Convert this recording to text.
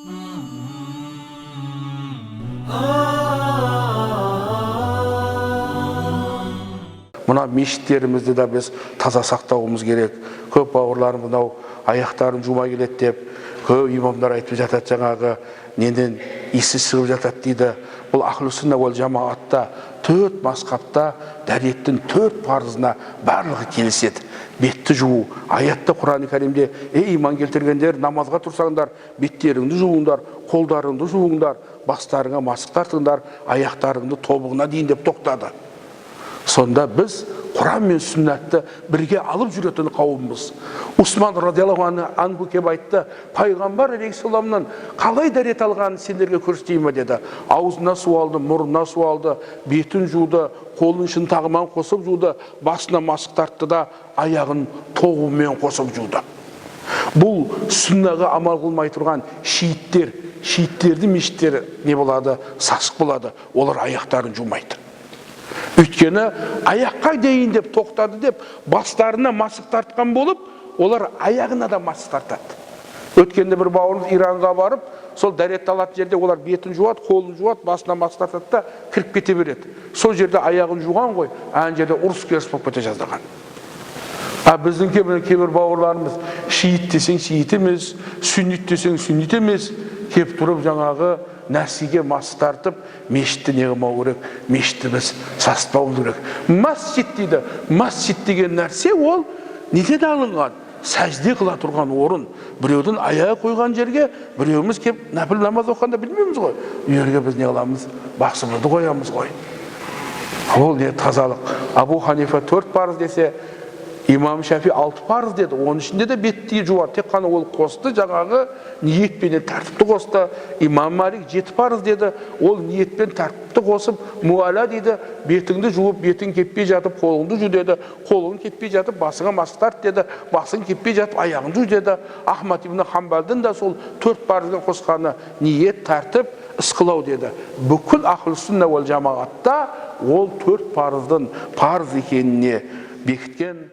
Мына мешіттерімізді де біз таза сақтауымыз керек. Көп бауырларым мынау аяқтарын жумай келеді деп көп имамдар айтып жатады, жаңағы неден иісі шығып жатады дейді. Бұл ахлу сунна уал жамаатта төрт мазхабта дәреттің төрт парызына барлығы келіседі. Бетті жуу, аятта Құран Кәрімде: «Ей, иман келтіргендер, намазға тұрсаңдар, беттеріңді жуыңдар, қолдарыңды жуыңдар, бастарыңа масық тартыңдар, аяқтарыңды тобығына дейін» деп тоқтады. Сонда біз Құран мен сүннатты бірге алып жүретін қауымбыз. Усман радиаллаху анху келіп айтты: «Пайғамбар алейхисаламнан қалай дәрет алғанын сендерге көрсетейін ба?» – деді. Аузына су алды, мұрнына су алды, бетін жуды, қолын шынтағымен қосып жуды, басына масық тартты да, аяғын тобығымен қосып жуды. Бұл сүннаға амал қылмай тұрған шииттер, шииттердің мешіттері не болады? Сасық болады. Олар аяқтарын жумайды. Өйткені аяққа дейін деп тоқтады деп бастарына масық тартқан болып, олар аяғына да масық тартады. Өткенде бір бауырымыз Иранға барып, сол дәрет алатын жерде олар бетін жуады, қолын жуады, басына масық тартады да, кіріп кете береді. Сол жерде аяғын жуған ғой, ана жерде ұрыс керіс болып кете жаздаған. А біздің кейбір бауырларымыз шиит десең шиит емес, сүннит десең сүннит емес, келіп тұрып жаңағы нәрсеге мас тартып, мешітті не қылмау керек? Мешітті біз сасытпауымыз керек. Масжид дейді. Масжид деген нәрсе ол неден алынған? Сәжде қыла тұрған орын. Біреудің аяғы қойған жерге біреуміз келіп нәпіл намаз оқығанда білмейміз ғой. Ол жерге біз не қыламыз? Басымызды қоямыз ғой. Ол не тазалық. Абу Ханифа төрт парыз десе, имам Шафи алты парыз деді. Оның ішінде де бетті жуар, тек қана ол қосты, жаңағы ниетпенен тәртіпті қосты. Имам Малик жеті парыз деді, ол ниетпен тәртіпті қосып, муала дейді, бетіңді жуып, бетің кеппей жатып қолыңды жу деді, қолың кеппей жатып басыңа масық тарт деді, басың кеппей жатып аяғыңды жу деді. Ахмад ибн Хамбалдың да сол төрт парызға қосқаны ниет, тәртіп, ысқылау деді. Бүкіл ахлу сунна уал жамағатта ол төрт парыздың парыз екеніне бекіткен.